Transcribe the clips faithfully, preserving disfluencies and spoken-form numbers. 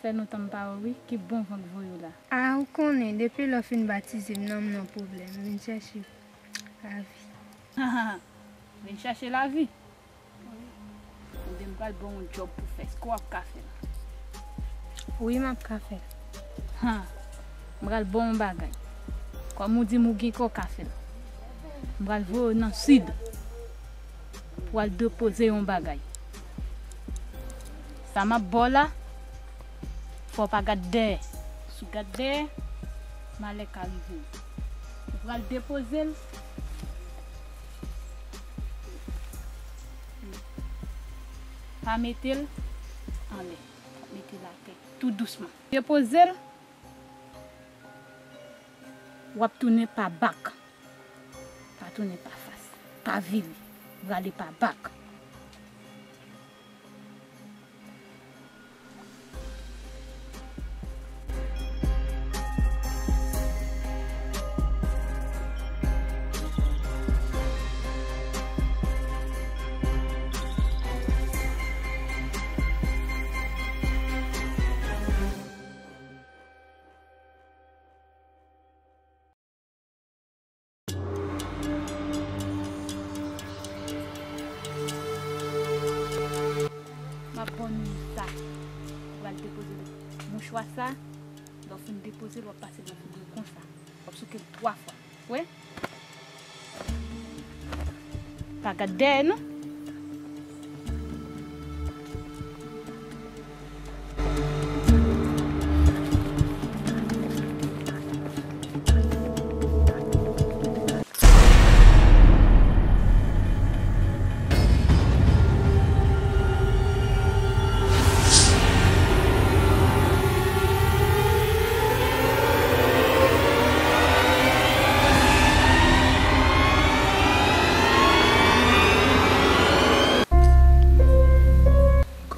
Fè lontan m pa wè w wi, ki bon van k voye w la? A, ou konnen, depi lè w fin batize m nan, m nan pwoblèm, m vin chèche lavi. Vin chèche lavi? Ebyen, m pral ba w yon djòb pou fè. Èske w ap ka fè l? Wi, m ap ka fè l. Han, m pral ba w yon bagay. Kòm ou di m ou gen kè w ka fè l, m pral voye w nan sid pou w al depoze yon bagay. Sa m ap ba w la, fò w pa gad dèyè. Si w gad dèyè, malè ka rive w. Ou pral depoze l. Pa mete l anlè. Mete l atè tou dousman. Depoze l. W ap tounen pa bak. Pa tounen pa fas. Pa vire. Prale pa bak. M ap ba w sa. Ou pral depoze mouchwa sa. Lè w fin depoze l, w ap pase nan figi w konsa. W ap souke l twa fwa. Wè? Pa gad dèyè non.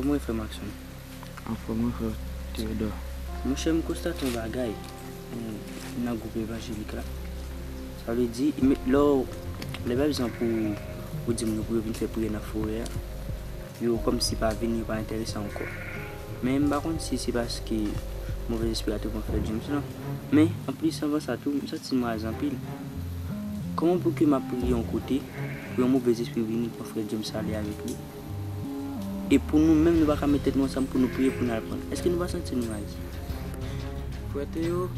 Kòman w ye, frè Maxon? Anfòm wi, frè Théodore. Monchè, m konstate yon bagay, mm, nan gwoup evanjelik la. Sa vle di, men, lè w, lè pa egzanp ou, ou di moun yo pou yo vin fè priyè nan forè a, yo kòmsi pa vini, yo pa enterese ankò. Men m pa konn si se paske movèzespri a te pran frè James lan. Men, anplis, anvan sa tou, m santi m raze anpil. Kòman pou ke m ap priye yon kote, pou yon movèzespri vini pran frè James ale avèk li? E pou nou menm, nou pa ka met tèt nou ansanm pou nou priye pou n al pran l. Èske nou pa santi nou raze? Frè Théo,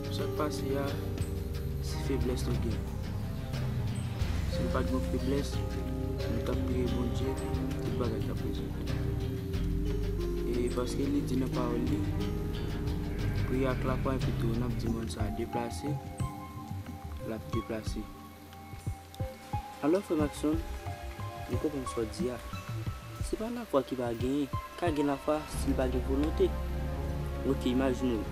sa k pase a, se feblès nou gen. Si nou pa t gen feblès, nou t ap priye Bondye, tout bagay t ap rezoud. E paske li di nan pawòl li, priye ak lafwa, epi tou n ap di mòn sa a deplase, l ap deplase. Alò, frè Maxon, m konprann sa w di a. Se pa lafwa ki pa genyen. Ka gen lafwa si l pa gen volonte. Oke, imajine w.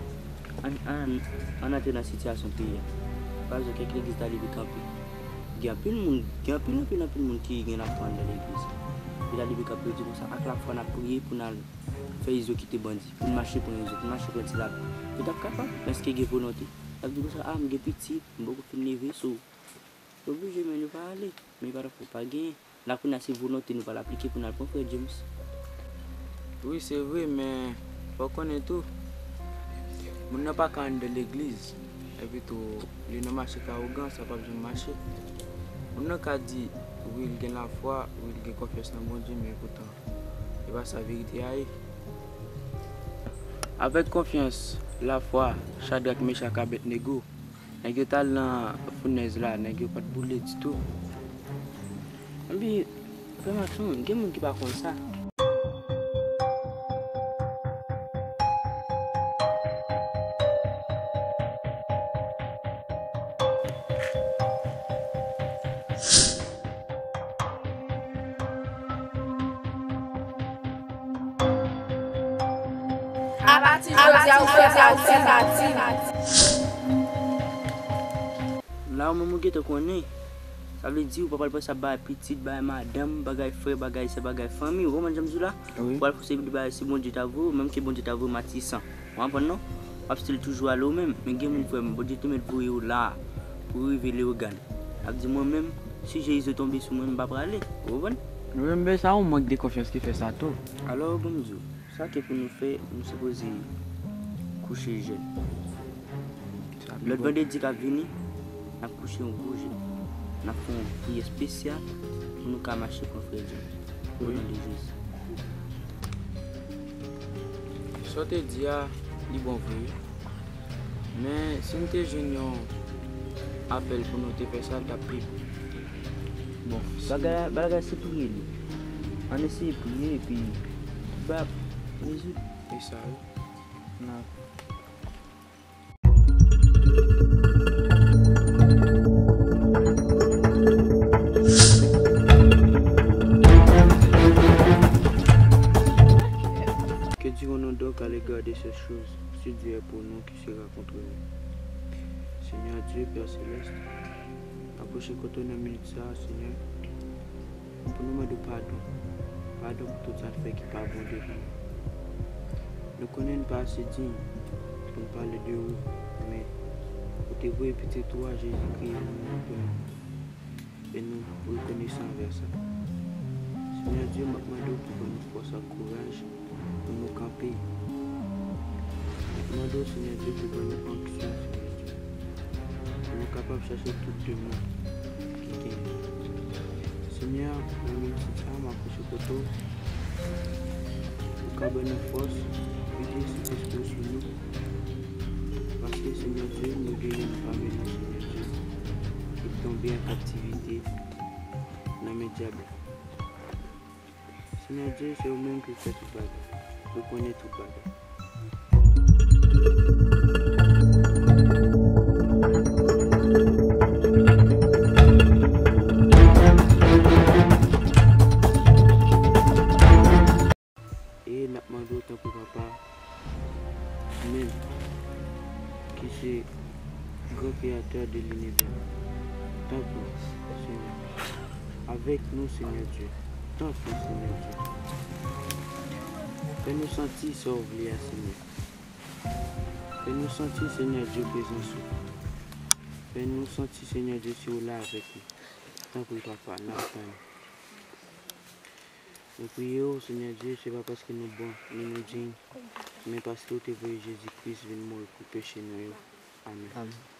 Ann, ann, ann antre nan sitiyasyon peyi a. Pa egzanp, kèk legliz ta leve kanpe. Gen anpil moun, gen anpil, anpil, anpil moun ki gen lafwa anndan legliz. Yo ta leve kanpe, yo di konsa, ak lafwa n ap priye pou n al fè Izo kite bandi, pou n mache pran Izo, pou n mache pran Ti Lapli. Yo t ap kapab, men èske gen volonte? Y ap di konsa, a, m gen pitit, m poko fin leve, so, yo oblije, men yo pa ale. Men pa t ap fè, pa genyen. La kounye a se volonte nou pral aplike pou n al pran frè James. Wi, se vre, men fò w konnen tou, moun nan pa ka anndan legliz, epi tou li nan mache k awogan, sa p ap janm mache. Moun nan ka di, wi, l gen lafwa, wi, l gen konfyans nan Bondye, men poutan, e pa sa verite a ye. Avèk konfyans, lafwa, Chadrak, Mechak, Abèdnego, nèg yo t al nan founèz la, nèg yo pa t boule ditou. Epi, frè Maxon, gen moun ki pa konn sa. Apati jodi a, ou fè pati. La, ou menm ou gentan konnen. Sa vle di ou pa pral panse ap bay pitit, bay madanm, bagay frè, bagay sè, bagay fanmi. Ou konprann sa m di w la? Wi. Ou pral fòse li bay, si Bondye ta voye w, menm ke Bondye ta voye Matisan. Ou konprann non? W ap still toujou ale ou menm. Men gen moun, frè m, Bondye te mèt voye w la pou rive Leyogàn. Ap di mwen menm, si Jezi tonbe sou mwen, m pa prale. Ou konprann? Wi, men sa yon mank de konfyans ki fè sa tou. Alò, ban m di w, Sa ke pou nou fè, nou sipoze kouche jèn. Lòt vandredi k ap vini, n ap kouche yon gwo jèn. N ap fè yon priyè espesyal pou nou ka mache pran frè Djim. O non de Jezi. Sa w te di a, li bon vre wi. Men si m te jwenn yon apèl pou nou te fè sa, l t ap pi bon. Bagay, bagay se priye li. Ann eseye priye epi ba rezoud. E sa wi. Nan. Que dirons-nous donc à l'égard de ces choses? Si Dieu est pour nous, qui sera contre nous? Senyè Dye, Pè Selès, apwoche kote w nan minit sa a, Senyè, pou nou mande w padon. Padon pou tout sa n fè ki pa bon devan w. Nou konnen n pa ase diy pou n pale de ou, men ou te voye Pitit ou a, Jezikri, mouri pou nou. E nou rekonesan anvè sa. Senyè Dye, m ap mande w pou ban nou fòs ak kouraj pou nou kanpe. M ap mande w, Senyè Dye, pou ban nou onksyon, Senyè Dye, pou nou kapab chache tout demon ki genyen. Senyè, nan minit sa, m apwoche kote w, ou ka ban nou fòs, vide Sentespri w sou nou. Paske, Senyè Dye, nou genyen nou pa mennen, Senyè Dye, ki tonbe an kaptivite nan men dyab la. Senyè Dye, se ou menm ki fè tout bagay. Ou konnen tout bagay. E n ap mande w, tanpri, Papa, ou menm ki se gran kreyatè de linivè, tanpri, Senyè, avèk nou, Senyè Dye, tanpri, Senyè Dye. Fè nou santi sa w vle a, Senyè. Fè nou santi, Senyè Dye, prezans ou. Fè nou santi, Senyè Dye, si w la avèk nou. Tanpri, Papa, n ap tann ou. Nou priye w, Senyè Dye, se pa paske nou bon, ni nou diy, men paske w te voye Jezi Kris vin mouri pou peche nou yo. Amèn. Amèn.